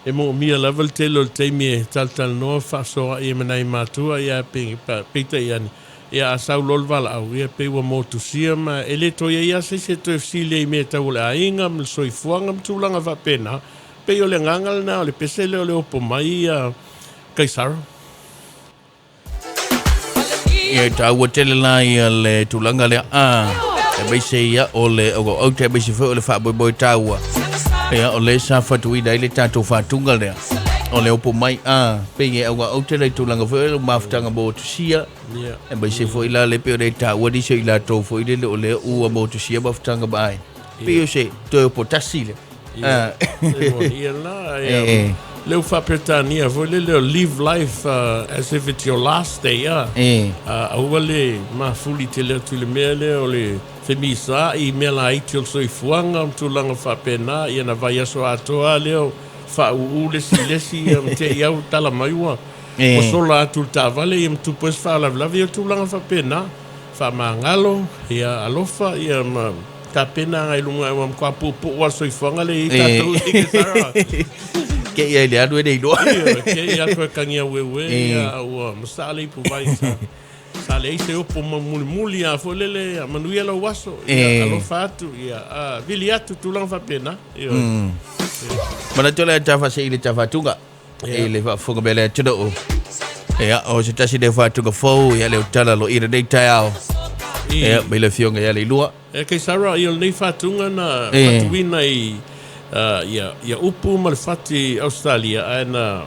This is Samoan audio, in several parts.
E moomia lava le tele o le taimi e talatalanoa ma faasoaai ai ma nai matua, ia peitai ane, ia a sau loa le valaau, ia pei ua motusia ma e le toe i ai lava se isi e toe fesili ai i mea tau o le aiga ma le soifuaga ma tulaga faapena. Pei o le agaga lena o le pese lea o le opo mai a Kaisara. Ia e taua tele la ia le tulaga lea a aemaise ia o le auauauta aemaise foi o le faamoemoe taua. Ia o lea sa fatuina ai le tatou faatuga lea. O le opo mai a pei e auauauta le tulaga foi o le mafutaga motusia. Aemaise foi la le pei ona e taua nisi o i latou foi lele o lea ua motusia mafutaga ma aiga. Pei o se toe opo tasi lea. Ia, e moni ia la, ia, le u faa-Peretania foi lele o live life as if it's your last day, a. Aua le mafuli tele atu i le mea lea o le femisa i mea laiti o le soifuaga ma tulaga faapena, ia na vaiaso atoa lava lea o faauu le isi i le isi, ia ma te i lava ua tala mai ua sola atu i le taavale, ia ma tupu ai se faalavelave, ia o tulaga faapena. Faamagalo, ia alofa, ia ma tapena agai i luga aua matua puupuu lava le soifuaga lea e i ai tatou i Kesara. Ke ia i le alu e le iloa. Ioe, ke ia toe tagi aueue, ia ua masaa le ipuvai sa sa leai se opo ma mulimuli a foi lele, ia manuia lou aso, ia alofa atu, ia vili atu, tulaga faapena. Ioe. Manatu o le a tafasei i le tafatuga. I le faafofoga mai a le atunuu. Ia, o se tasi lea faatuga fou, ia le utala lo i lenei taeao. Ia, mai le afioga ia Leilua. E Kaisara, ia o lenei faatuga na faatuina i ia, ia upu ma le fati i Ausetalia, ae na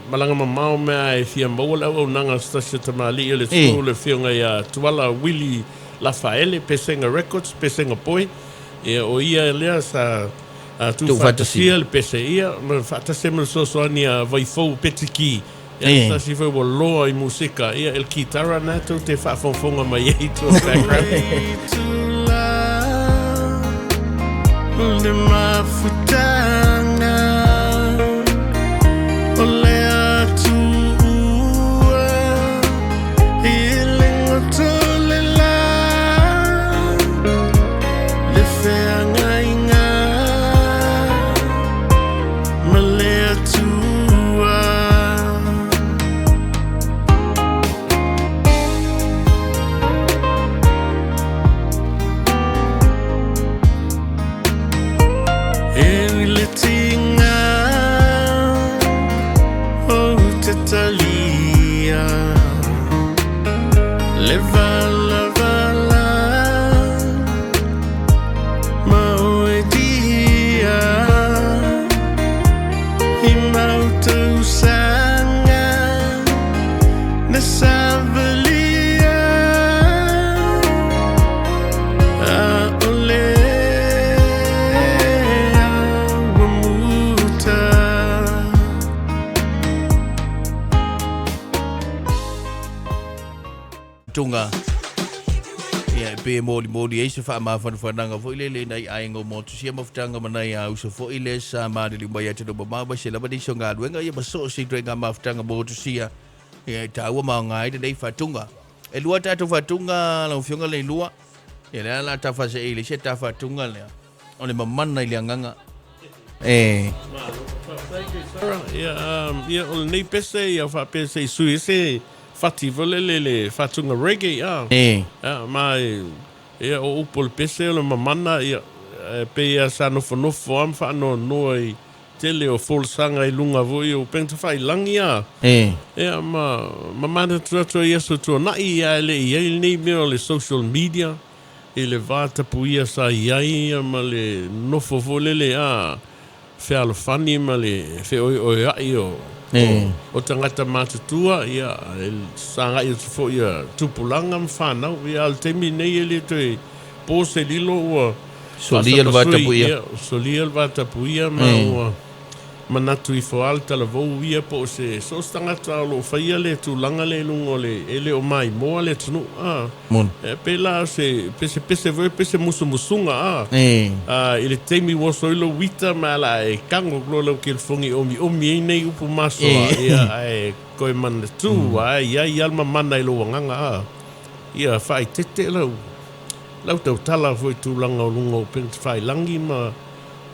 malaga mamao mai lava e fia maua le auaunaga a se tasi o tamalii o le atunuu, le afioga ia Tuala Willie Lafaele, Pesega Records, Pesega Boy. Ia, o ia lea sa tuufaatasia le pese ia ma faatasi ai ma le fesoasoani a Vaifou Petiki, ia se tasi foi ua loa i musika, ia e le kitara lena tou te faafogafoga mai ai i tua background. Le mafutaga o le Atua i le goto le la le feagaiga ma le Atua. E le tinga o te talia le valavala ma oe dia i mau tausaga na savalia a o le ua muta. Tonga. Ia, e pei e molimoli ai se faamafanafanaga foi lele i nai aiga o Motusia ma Futaga ma nai a uso foi le sa maliliu mai atunuu mamao aemaise lava nisi o galuega ia ma so o se ituaiga mafutaga motusia. Ia, e taua ma aoga ai lenei faatuga. E lua tatou faatuga lau Afioga Leilua. Ia, lea la tafasee i le isi ta faatuga lea. O le mamana i le agaga. E. Malo, faafetai Kaisara. Ia, ia o lenei pese ia faapea se i sui ai se fati foi lele i le faatuga reggae a. E. Ia, ma e, ia o upu o le pese o le mamana ia e pei lava sa nofonofo lava ma faanoanoa i tele o folasaga i luga foi o upega tafailagi a. E. Ia ma ma manatu atu ai i aso tuanai ae le i i ai lenei mea o le social media. I le va tapuia sa i ai ma le nofo foi lele a fealofani ma le feoeoea'i o o tagata matutua, ia, e sagai atu foi ia tupulaga ma fanau. Ia, a o le taimi lenei e le toe po se lilo ua Solia le va faasapasui, tapuia. ia, solia le va tapuia ma ua manatu ifo lava le talavou ia po o se so o se tagata o lo o faia le tulaga lea i luga o le e le o maimoa le atunuu a. Moni. E pei la o se pesepese foi pe se musumusuga a. E. I le taimi ua oso ai lou ita ma ala e tago loa lau telefoni e omiomi ai nei upu masoa, ia ae toe manatu ae i ai lava le mamana i lou agaga a. Ia faaeteete lau lau tautala foi i tulaga o luga o upega tafailagi ma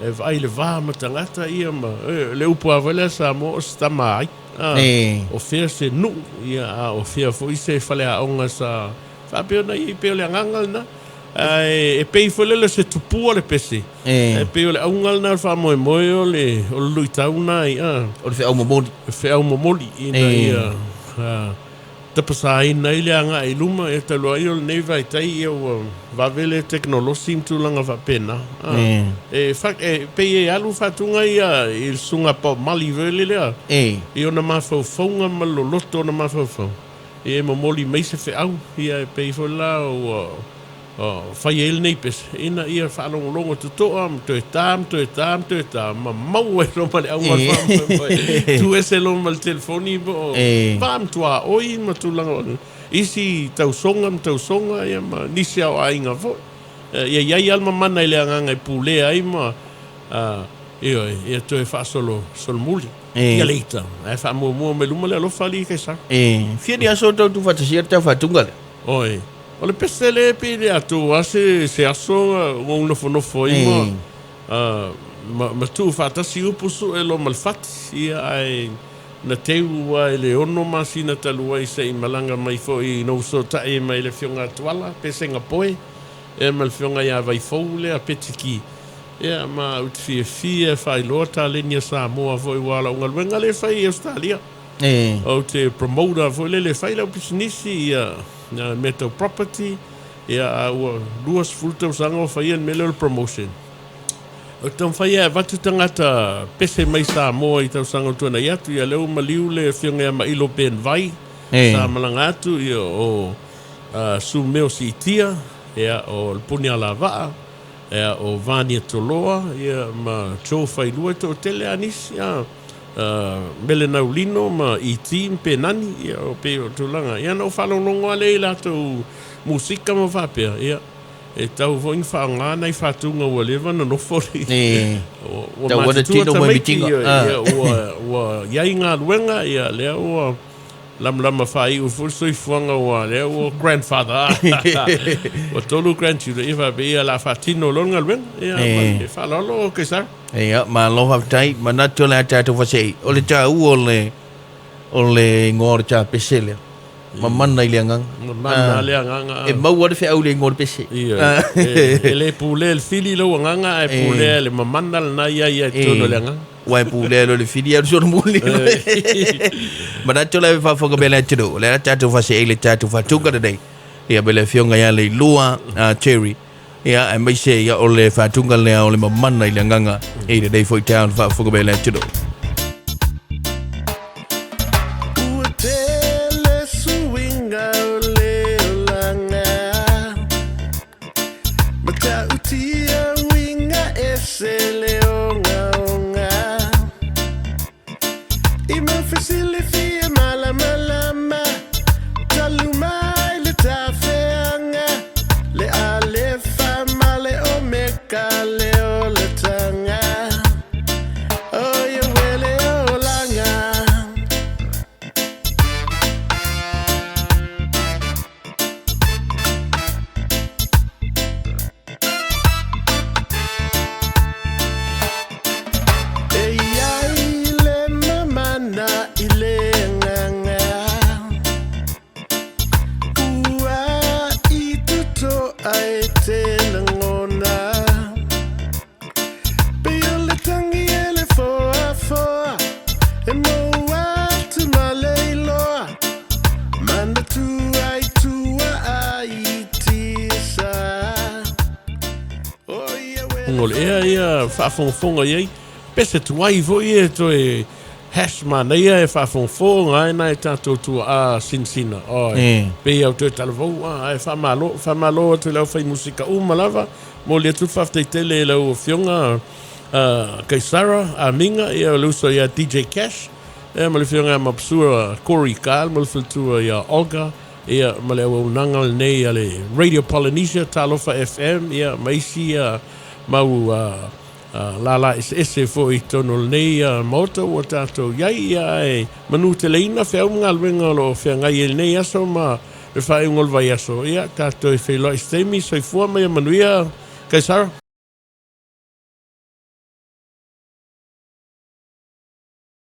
E vaai le va ma tagata ia ma le upu lava foi lea a Samoa o se tama ai. O fea se nuu ia a o fea foi se faleaoga sa faapea ona i ai pei o le agaga lena. Ae e pei foi lele o se tupua le pese. E pei o le auga lena o le faamoemoe o le o le luitau lena ia. O le feau momoli. Feau momoli ina ia tapasaina ai le agai i luma, ia talu ai o lenei vaitaimi ia ua vave le tekonolosi ma tulaga faapena. E pei e alu faatuga ia i le susuga Bob Marley foi lea i ona mafaufauga ma le loloto o ona mafaufauga, ia e momoli mai se feau, ia e pei foi la ua fai ai lenei pese ina ia faalogologo totoa ma toe ta ma toe ta ma toe ta ma maua ai loa ma le auga o le faamoemoe. Tu ese loa ma le telefoni po o va ma tuaoi ma tulaga isi tausoga ma tausoga ia ma nisi o aiga foi. Ia i ai lava le mamana i le agaga e pulea ai ma ioe, ia toe faasolo solomuli. Ia le ita, ae faamuamua mai luma le alofa alii Kaisara. Fia ni aso tau tuufaatasia le tau faatuga lea? Oi. O le pese lea pei le atoa lava se, se aso ua ou nofonofo ai ma, ma, ma tuu faatasi upu sue loa ma le fati, ia ae na teu lava i le 6 masina talu ai se i malaga mai foi ina ua fesootai mai le Afioga a Tuala, Pesega Poe, ia ma le Afioga ia Vaifou lea Petiki, ia ma ou te fiafia e faailoa taleni a Samoa foi aua o lau galuega lea e fai i Ausetalia. Ou te promoter foi lele e fai lau pisinisi ia mea tau property ia a ua 20 tausaga o faia le mea lea o le promotion. Ou te taumafai e avatu tagata pese mai Samoa i tausaga ua tuanai atu ia lea ua maliu le afioga ia Mailo Ben Vai sa malaga atu ia o Sumeo Siitia ia o le Puni Alavaa ia o Vania Toloa ia ma Joe Failua e toatele a nisi a Mele Naulino ma ET ma Penani, ia o pei o tulaga. Ia na ou faalogologo lava lea i latou musika ma faapea, ia, e tatau foi ona faaaoga nai faatuga ua leva ona nofo le ua matutua tamaiti, ia, ua i ai galuega, ia lea ua lamalama faaiu foi le soifuaga aua lea ua grandfather, ua 3 grandchildren, ia faapea, ia o le a faatino loa le galuega. Ia, ma le faaaloalo Kaisara. Ia, malo faafetai. Manatu o le a tatou faasee. O le taua o le o le igoa o le tapese lea. Mamana i le agaga. Mamana le agaga. E maua le feau i le igoa o le pese. Ia, e le pulea e le fili lou agaga, ae pulea e le mamana lena e i ai i totonu o le agaga. Ua e pulea loa le fili alu sona muli. Manatu o le a faafofoga mai le atunuu. O le a tatou faasee i le tatou faatuga lenei. Ia ma le afioga ia Leilua Terry. Ia, aemaise ia o le faatuga lea o le mamana i le agaga i lenei foi taeao le faafofoga mai a le atunuu. Ua tele suiga o le olaga Matautia uiga ese le ogaoga I mau fesili fia malamalama Talu mai le tafeaga Le Alefa ma le Omeka Le olataga O ia uele olaga. E i ai le mamana i le agaga Ua i totoa e te lagona Pei o le tangi e le foafoa E mou atu ma le iloa Manatu ai tua ai tisa O le ea ia faafogafoga i ai, pese tuai foi e toe hash manaia e faafogafoga ai nai tatou tuaa sinasina. Oi, pei au toe talavou, ae faamalo, faamalo atu i le aufai musika uma lava. Momoli atu le faafetai tele i lau Afioga Kaisara Amiga, ia o le uso ia DJ Cash, ia ma le Afioga ia Mapasua Corey Carl ma le faletua ia Olga, Ia, ma le auaunaga lenei a le Radio Polynesia, Talofa FM, ia, ma isi mau lālā eseese foi i totonu o lenei Maota ua tatou i ai, ia, ae manuteleina feau ma galuega o lo o feagai ai i lenei aso ma le faaiuga o le vaiaso. Ia, tatou e feiloai i se taimi, soifua ma ia manuia. Kaisara.